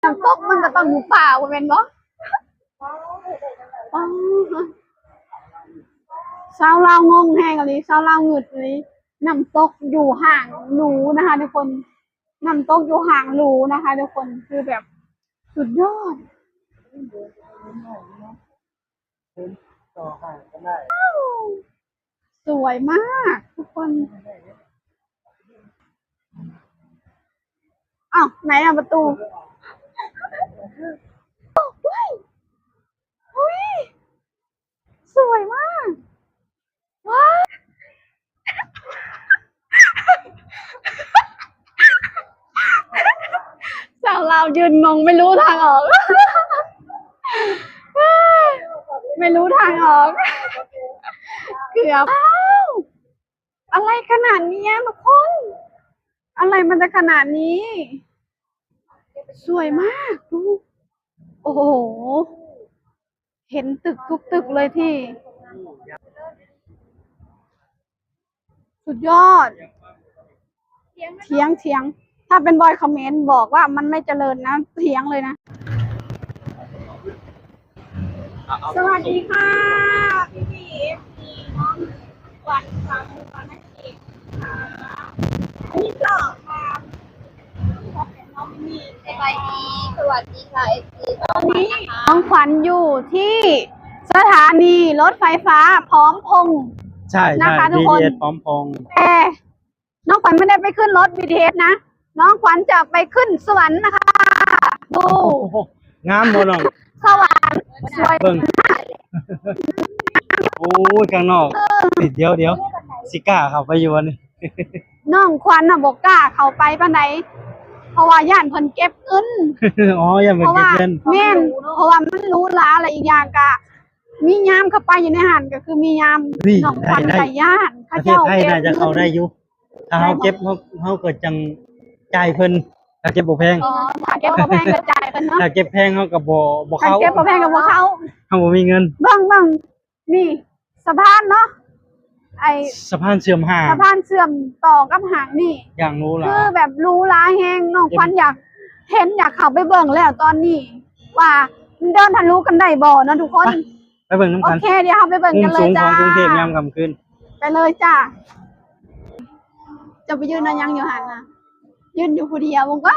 ນ້ຳຕົກມັນກໍຕ້ອງຢູ່ປ່າບໍ່ແມ່ນບໍ່? ປ້າ ຊາວລາວງົງແຮງອີ່ຫຼີ ຊາວລາວງຶດອີ່ຫຼີ. ນ້ຳຕົກຢູ່ຫາງຫຼູນະຄະທຸກຄົນ ນ້ຳຕົກຢູ່ຫາງຫຼູນະຄະທຸກຄົນ ຄືແບບສຸດຍອດ. ສວຍມາກທຸກຄົນ. ອ້າວ ໄຫນລະປະຕູ? ອຸ້ຍ ອຸ້ຍ ສວຍມາກ. ວ້າ ສາວລາວຢືນງົງ ໄມ່ຮູ້ທາງອອກ ໄມ່ຮູ້ທາງອອກ ເກືອບ. ອ້າວ ອະໄລຂະໜາດນີ້ອະທຸກຄົນ? ອະໄລມັນຈະຂະໜາດນີ້? ສວຍມາກ ດູ ໂອ້ໂຫ. ເຫັນຕຶກທຸກຕຶກເລີຍທີ່ ສຸດຍອດ. ຖຽງ ຖຽງ ຖ້າເປັນບອຍຄອມເມັນບອກວ່າມັນໄມ່ຈະເລີນນະ ຖຽງເລີຍນະ. ສະຫວັດດີຄ່ະ ພີ່ໆ ເອັຟຊີ ນ້ອງຂວັນ ຄວາມຮູ້ ອັນນັ້ນເອງ. ສະບາຍດີ ສະຫວັດດີຄ່ະ ເອັຟຊີ ນ້ອງຂວັນນະຄະ. ນ້ອງຂວັນຢູ່ທີ່ສະຖານີລົດໄຟຟ້າພ້ອມພົງ ໃຊ່ ນະຄະ ໃຊ່ ທຸກຄົນ ບີທີເອສພ້ອມພົງ. ແຕ່ນ້ອງຂວັນໄມ່ໄດ້ໄປຂຶ້ນລົດບີທີເອສນະ ນ້ອງຂວັນຈະໄປຂຶ້ນສະຫວັນນະຄະ. ໂອ້ ງາມບໍ່ນ້ອງ? ສະຫວັນ ສວຍ ເບິ່ງ ໂອ້ຍ ຂ້າງນອກ ເອີ ດຽວໆ ຊິກ້າເຂົ້າໄປຢູ່ບໍ່ນີ້? ນ້ອງຂວັນນະບໍ່ກ້າເຂົ້າໄປປານໃດ ເພາະວ່າຢ້ານເພິ່ນເກັບເງິນ. ອໍ ຢ້ານເພິ່ນເກັບເງິນ. ແມ່ນ ເພາະວ່າມັນຫຼູຫຼາ ແລະ ອີກຢ່າງກະມີຍາມເຂົ້າໄປຢູ່ໃນຫັ້ນ ກະຄືມີຍາມ. ນີ້ ນ້ອງຂວັນກະຢ້ານເຂົາເຈົ້າເກັບເງິນ. ປະເທດໄທໜ້າຈະເຂົ້າໄດ້ຢູ່ ຖ້າເຮົາເກັບ ເຮົາ ເຮົາກໍຈັ່ງຈ່າຍເພິ່ນ ຖ້າເກັບບໍ່ແພງ. ອໍ ຖ້າເກັບບໍ່ແພງກໍຈ່າຍເພິ່ນເນາະ. ຖ້າເກັບແພງເຮົາກໍບໍ່ ບໍ່ເຂົ້າ. ຖ້າເກັບບໍ່ແພງກໍບໍ່ເຂົ້າ ເຮົາບໍ່ມີເງິນ. ເບິ່ງ ເບິ່ງ ນີ້ ສະພານເນາະ ໄອ້ ສະພານເຊື່ອມຫ້າງ ສະພານເຊື່ອມຕໍ່ກັບຫ້າງນີ້ ຢ່າງຫຼູຫຼາ ຄືແບບຫຼູຫຼາແຮງ. ນ້ອງຂວັນຢາກເຫັນ ຢາກເຂົ້າໄປເບິ່ງແລ້ວຕອນນີ້ ວ່າມັນເດີນທະລຸກັນໄດ້ບໍ່ເນາະທຸກຄົນ. ໄປ ໄປເບິ່ງນຳກັນ. ໂອເຄ ດຽວເຮົາໄປເບິ່ງກັນເລີຍຈ້າ. ມຸມສູງຂອງກຸງເທບຍາມຄ່ຳຄືນ. ໄປເລີຍຈ້າ. ເຈົ້າໄປຢືນເອົາຫຍັງຢູ່ຫັ້ນນະ? ຢືນຢູ່ຜູ້ດຽວ ບໍ່ກ້າ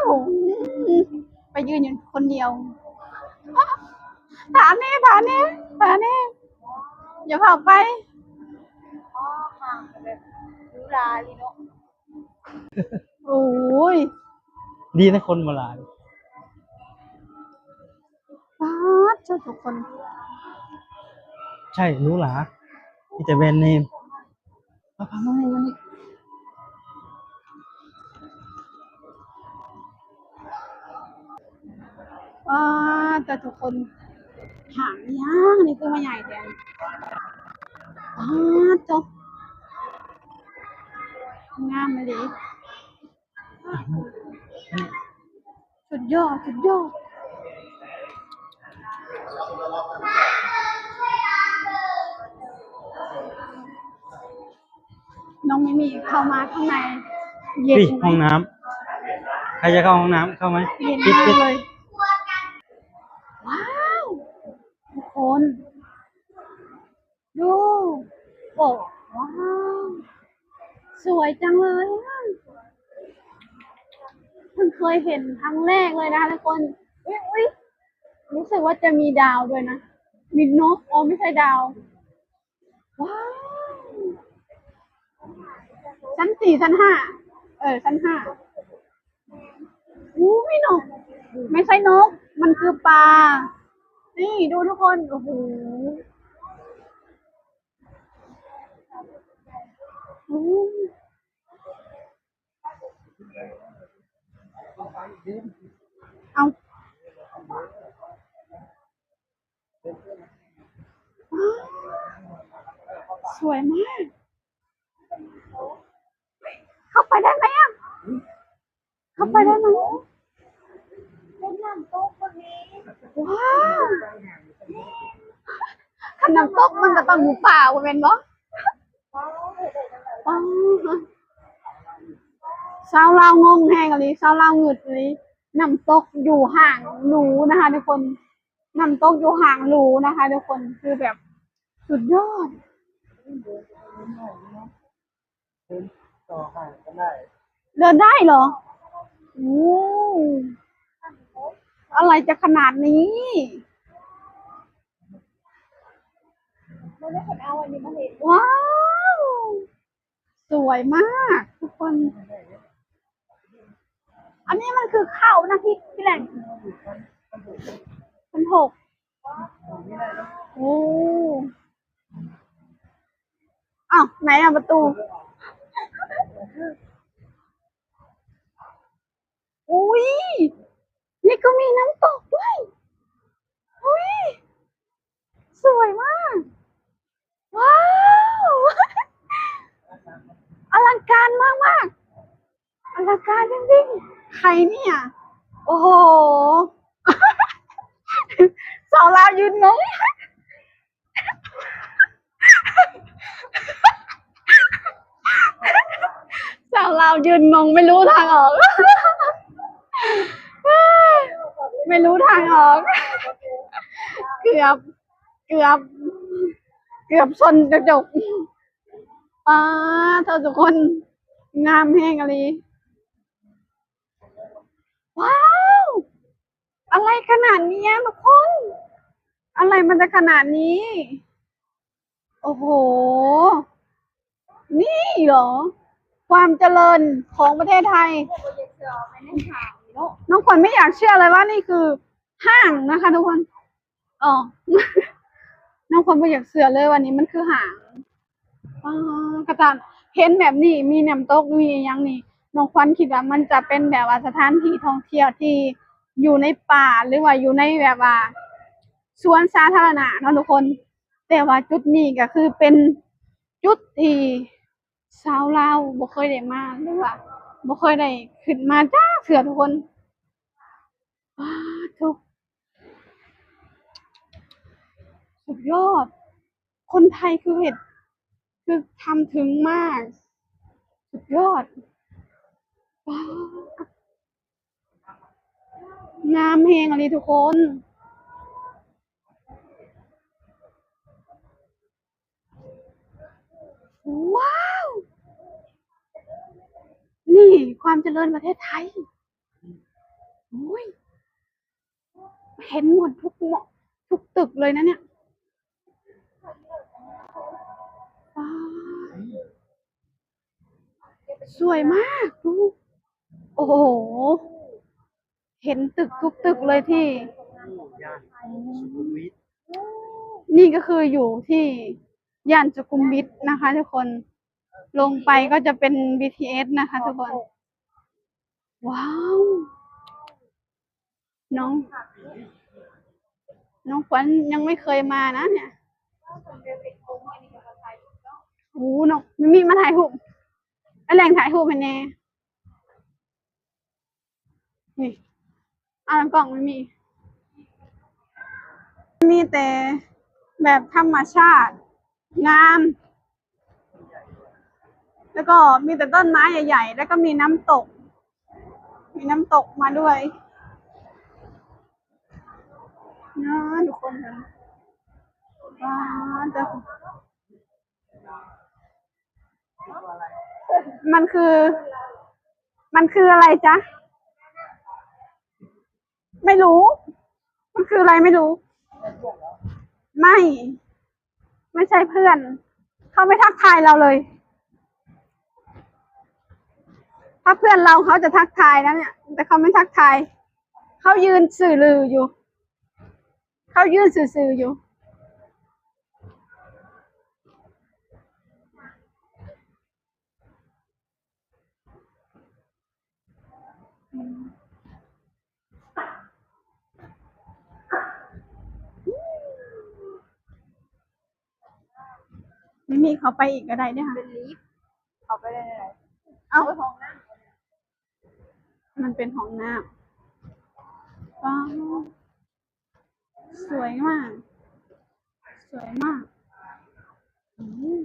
ໄປຢືນຢູ່ຄົນດຽວ. ຖ້າແດ່ ຖ້າແດ່ ຖ້າແດ່ ຢ່າເຂົ້າໄປ. ໂອ້ຍ ດີນະ ຄົນບໍ່ຫຼາຍ. ປາດໂທ້ ທຸກຄົນ ໃຊ່ ຫຼູຫຼາ ມີແຕ່ແບຣນເນມ. ມາ ມາ ມາ ມານີ້. ປາດໂທ້ ທຸກຄົນ ຫ້າງອີຫຍັງນີ້ ຄືວ່າໃຫຍ່ແທ້. ປາດໂທ້ ງາມອີ່ຫຼີ. ສຸດຍອດ ສຸດຍອດ. ນ້ອງມິມີເຂົ້າມາຂ້າງໃນ ເຢັນ ນີ້ຫ້ອງນ້ຳ. ໃຄຈະເຂົ້າຫ້ອງນ້ຳ ເຂົ້າໄໝ? ເຢັນມາກເລີຍ. ວ້າວ ທຸກຄົນ ດູ ໂອ້ ວ້າວ ສວຍຈັງເລີຍ. ເພິ່ງເຄີຍເຫັນຄັ້ງແລກເລີຍນະທຸກຄົນ. ອຸ້ຍ ອຸ້ຍ ຮູ້ສຶກວ່າຈະມີດາວດ້ວຍນະ ມີນົກ. ອໍ ໄມ່ໃຊ່ດາວ. ວ້າວ ຊັ້ນສີ່ ຊັ້ນຫ້າ ເອີ ຊັ້ນຫ້າ. ໂອ້ ມີນົກ ໄມ່ໃຊ່ນົກ ມັນຄືປາ. ນີ້ ດູທຸກຄົນ ໂອ້ໂຫ ໂອ້ ເອົາ ສວຍມາກ. ເຂົ້າໄປໄດ້ໄໝອະ? ເຂົ້າໄປໄດ້ໄໝ? ເປັນນ້ຳຕົກບໍ່ເຫັນ. ວ້າວ ຄັນນ້ຳຕົກມັນກໍຕ້ອງຢູ່ປ່າບໍ່ແມ່ນບໍ່? ປ້າ ຊາວລາວງົງແຮງອີ່ຫຼີ ຊາວລາວງຶດອີ່ຫຼີ. ນ້ຳຕົກຢູ່ຫາງຫຼູນະຄະທຸກຄົນ ນ້ຳຕົກຢູ່ຫາງຫຼູນະຄະທຸກຄົນ ຄືແບບສຸດຍອດ. ເດີນຕໍ່ຫາງກໍໄດ້ ເດີນໄດ້ເຫລອ? ໂອ້ ອະໄລຈະຂະໜາດນີ້ ວ້າວ ສວຍມາກທຸກຄົນ. ອັນນີ້ມັນຄືເຂົ້ານະພີ່ ພີ່ແຫຼງ ພັນຫົກ ໂອ້ ອ້າວ ໄຫນອະປະຕູ? ອຸ້ຍ ນີ້ກໍມີນ້ຳຕົກດ້ວຍ ອຸ້ຍ ສວຍມາກ ວ້າວ ອະລັງການມາກໆ ອະລັງການຈິງໆ ໃຜນີ້ອະ? ໂອ້ໂຫ ສາວລາວຢືນງົງ ສາວລາວຢືນງົງ ໄມ່ຮູ້ທາງອອກ ໄມ່ຮູ້ທາງອອກ ເກືອບ ເກືອບ ເກືອບຊົນກະຈົກ. ປາໂທ ທຸກຄົນ ງາມແຮງອີ່ຫຼີ. ວ້າວ ອະໄລຂະໜາດນີ້ອະທຸກຄົນ ອະໄລມັນຈະຂະໜາດນີ້? ໂອ້ໂຫ ນີ້ເຫລອ ຄວາມຈະເລີນຂອງປະເທດໄທ? ນ້ອງຂວັນໄມ່ຢາກເຊື່ອເລີຍວ່ານີ້ຄືຫ້າງນະຄະທຸກຄົນ. ອໍ ນ້ອງຂວັນບໍ່ຢາກເຊື່ອເລີຍວ່ານີ້ມັນຄືຫ້າງ. ປາ ກະຕານ ເຫັນແບບນີ້ ມີນ້ຳຕົກ ມີອີ່ຫຍັງນີ້ ນ້ອງຂວັນຄິດວ່າມັນຈະເປັນແບບວ່າສະຖານທີ່ທ່ອງທ່ຽວທີ່ຢູ່ໃນປ່າ ຫຼືວ່າຢູ່ໃນແບບວ່າສວນສາທາລະນະເນາະທຸກຄົນ. ແຕ່ວ່າຈຸດນີ້ກະຄືເປັນຈຸດທີ່ຊາວລາວບໍ່ເຄີຍໄດ້ມາ ຫຼືວ່າບໍ່ເຄີຍໄດ້ຂຶ້ນມາຈັກເທື່ອທຸກຄົນ. ປາໂທ ສຸດຍອດ ຄົນໄທຄືເຮັດ ຄືທຳເຖິງມາກ ສຸດຍອດ. ປາ ງາມແຮງອີ່ຫຼີທຸກຄົນ. ວ້າວ ນີ້ຄວາມຈະເລີນປະເທດໄທ. ໂອ້ຍ ເຫັນໝົດທຸກເໝາະ ທຸກຕຶກເລີຍນະເນຍ. ວ້າວ ສວຍມາກ ດູ ໂອ້ໂຫ ເຫັນຕຶກທຸກຕຶກເລີຍທີ່ ນີ້ກໍຄືຢູ່ທີ່ຍ່ານສຸຂຸມວິດນະຄະທຸກຄົນ. ລົງໄປກໍຈະເປັນບີທີເອສນະຄະທຸກຄົນ. ວ້າວ ນ້ອງ ນ້ອງຂວັນຍັງໄມ່ເຄີຍມານະເນຍ. ໂອ້ ນ້ອງມິມີມາຖ່າຍຮູບ ແລະ ແຫຼງຖ່າຍຮູບໃຫ້ແດ່. ນີ້ ອ່າ ກ້ອງມັນມີ ມີແຕ່ແບບທຳມະຊາດງາມ ແລ້ວກໍມີແຕ່ຕົ້ນໄມ້ໃຫຍ່ໆ ແລ້ວກໍມີນ້ຳຕົກ ມີນ້ຳຕົກມາດ້ວຍນະທຸກຄົນ. ວ້າວ ແຕ່ มันคือ มันคืออะไรจ๊ะ ไม่รู้ มันคืออะไรไม่รู้ ไม่ ไม่ใช่เพื่อน เขาไม่ทักทายเราเลย ถ้าเพื่อนเราเขาจะทักทายนะเนี่ย แต่เขาไม่ทักทาย เขายืนซื่อลืออยู่ เขายืนซื่อๆ อยู่. ມີ ມີ ເຂົ້າໄປອີກກໍໄດ້ເດ້ ເປັນລິຟ ເຂົ້າໄປໄດ້. ເອົ້າ ຫ້ອງນ້ຳ ມັນເປັນຫ້ອງນ້ຳ. ວ້າວ ສວຍມາກ ສວຍມາກ. ອືມ.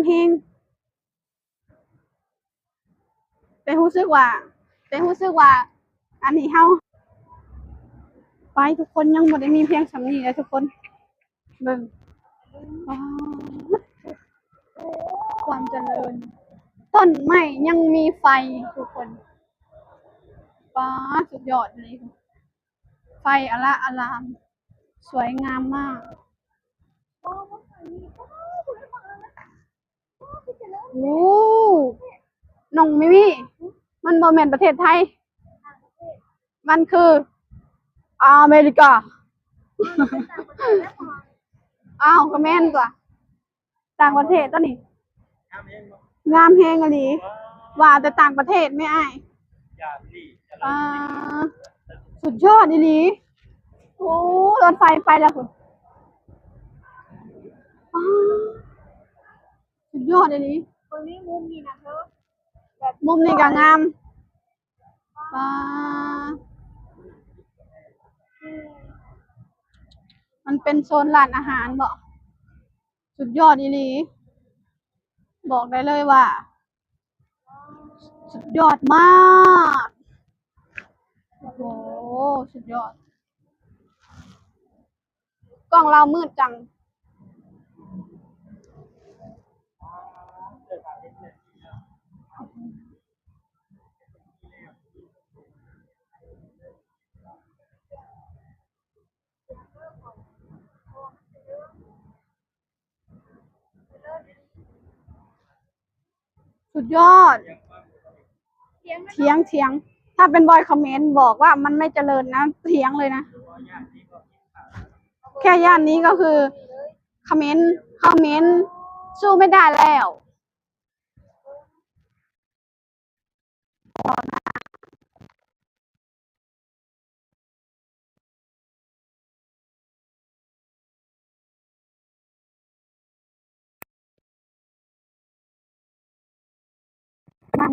ແຮງ ແຕ່ຮູ້ສຶກວ່າ ແຕ່ຮູ້ສຶກວ່າ ອັນນີ້ເຮົາ ໄປ ທຸກຄົນ ຍັງບໍ່ໄດ້ມີພຽງສ່ຳນີ້ເດີທຸກຄົນ. ເບິ່ງ ປາດ ຄວາມຈະເລີນ ຕົ້ນໄມ້ຍັງມີໄຟທຸກຄົນ. ປາດ ສຸດຍອດເລີຍ ໄຟອະລະອະລາມ ສວຍງາມມາກ. ໂອ້ ນ້ອງມິມີ ມັນບໍ່ແມ່ນປະເທດໄທ ມັນຄືອາເມລິກາ. ອ້າວ ກໍແມ່ນຕົວະ ຕ່າງປະເທດຕົວະນີ້. ງາມແຮງອີ່ຫຼີ ວ່າແຕ່ຕ່າງປະເທດແມ່ອ້າຍ. ອ່າ ສຸດຍອດອີ່ຫຼີ. ໂອ້ ລົດໄຟໄປແລ້ວພຸ້ນ. ປາດ ສຸດຍອດອີ່ຫຼີ. ເບິ່ງນີ້ ມຸມນີ້ນະເທີ ແບບ ມຸມນີ້ກໍງາມ. ປາດ ມັນເປັນໂຊນຮ້ານອາຫານເບາະ. ສຸດຍອດອີ່ຫຼີ ບອກໄດ້ເລີຍວ່າ ສຸດຍອດມາກ. ໂອ້ໂຫ ສຸດຍອດ. ກ້ອງລາວມືດຈັງ. ສຸດຍອດ. ຖຽງ ຖຽງ ຖ້າເປັນບອຍຄອມເມັນບອກວ່າມັນໄມ່ຈະເລີນນະ ຖຽງເລີຍນະ. ແຄ່ຢ້ານນີ້ກໍຄືຄອມເມັນ ຄອມເມັນສູ້ໄມ່ໄດ້ແລ້ວ.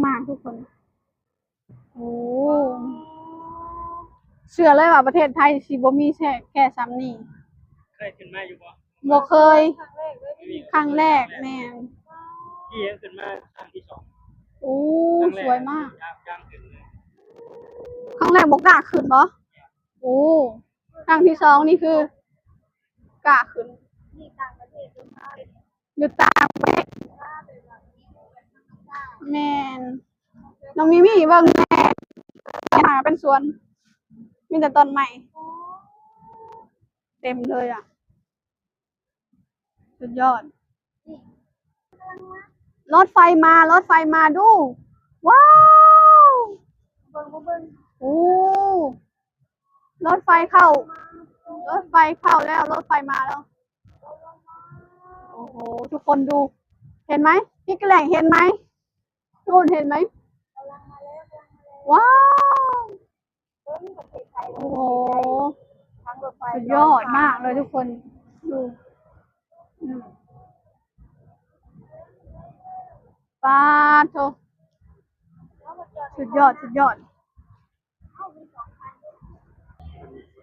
ມາກໆ ທຸກຄົນ. ໂອ້ ເຊື່ອເລີຍວ່າປະເທດໄທຊິບໍ່ມີແຄ່ ແຄ່ສ່ຳນີ້. ເຄີຍຂຶ້ນມາຢູ່ບໍ່? ບໍ່ເຄີຍ. ຄັ້ງແລກເລີຍ. ຄັ້ງແລກ ແມ່ນ. ພີ່ຍັງຂຶ້ນມາຄັ້ງທີສອງ. ໂອ້ ຄັ້ງແລກ ສວຍມາກ. ຍັງ ຍັງຂຶ້ນເລີຍ. ຄັ້ງແລກບໍ່ກ້າຂຶ້ນບໍ? ໂອ້ ຄັ້ງທີສອງນີ້ຄືກ້າຂຶ້ນ. ຢູ່ຕ່າງປະເທດ ແມ່ນ. ນ້ອງມີມີເບິ່ງແນ່ ຫາເປັນສວນ ມີແຕ່ຕົ້ນໄມ້ເຕັມເລີຍອະ. ສຸດຍອດ. ລົດໄຟມາ ລົດໄຟມາ ດູ. ວ້າວ ເບິ່ງ ເບິ່ງ ໂອ້ ລົດໄຟເຂົ້າ ລົດໄຟເຂົ້າແລ້ວ ລົດໄຟມາແລ້ວ. ໂອ້ໂຫ ທຸກຄົນດູ ເຫັນໄໝ? ພີ່ກະແຫຼງເຫັນໄໝ? ທຸກຄົນເຫັນໄໝ? ວ້າວ ໂອ້ໂຫ ສຸດຍອດມາກເລີຍທຸກຄົນ ດູ ອືມ ປາດໂທ ສຸດຍອດ ສຸດຍອດ.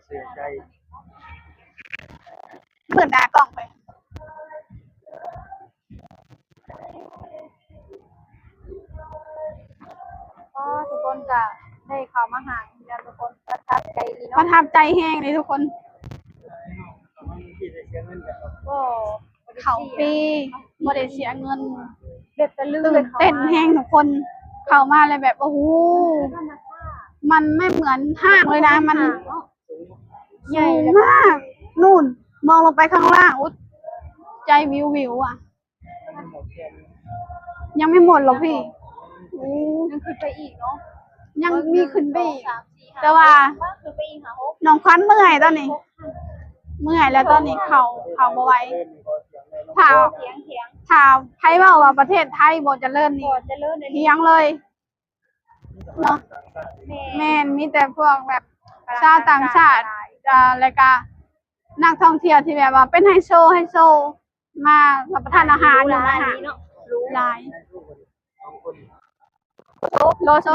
ເຊື່ອໃຈ ເປີດໜ້າກ້ອງໄປ. ອໍ ທຸກຄົນກະໄດ້ເຂົ້າມາຫາອີກແລ້ວທຸກຄົນ ປະທັບໃຈອີ່ຫຼີເນາະ ປະທັບໃຈແຮງເລີຍທຸກຄົນ. ໂອ້ ເຂົ້າຟຣີ ບໍ່ໄດ້ເສຍເງິນ ແບບຕະລຶງ ຕື່ນເຕັ້ນແຮງທຸກຄົນ ເຂົ້າມາແລ້ວແບບ ໂອ້ໂຫ ມັນບໍ່ເໝືອນຫ້າງເລີຍນະ ມັນ ໃຫຍ່ ສູງມາກ ນູ້ນ ມອງລົງໄປຂ້າງລ່າງ ອຸດ ໃຈວິວໆ ອະ. ຍັງບໍ່ໝົດ ຍັງບໍ່ໝົດ ຍັງບໍ່ໝົດ ຍັງບໍ່ໝົດ ຍັງບໍ່ໝົດ ຍັງບໍ່ໝົດ ຍັງຂຶ້ນໄປອີກເນາະ ຍັງມີຂຶ້ນໄປອີກ ແຕ່ວ່າ ຂຶ້ນໄປອີກ ຫ້າຫົກ ນ້ອງຂວັນເມື່ອຍຕອນນີ້ ເມື່ອຍແລ້ວຕອນນີ້ ເຂົ້າ ເຂົ້າບໍ່ໄຫວ ຖ້າ ຖ້າໃຜເວົ້າວ່າປະເທດໄທບໍ່ຈະເລີນນີ້ ບໍ່ຈະເລີນ ຖຽງເລີຍ ເນາະ ແມ່ນ ມີແຕ່ພວກແບບຊາວຕ່າງຊາດ ອ່າ ແລ້ວກະນັກທ່ອງທ່ຽວທີ່ແບບວ່າເປັນໄຮໂຊ ໄຮໂຊ ມາຮັບປະທານອາຫານຢູ່ ອາຫານ ຫຼາຍເນາະ ຫຼາຍ ໂລໂຊ.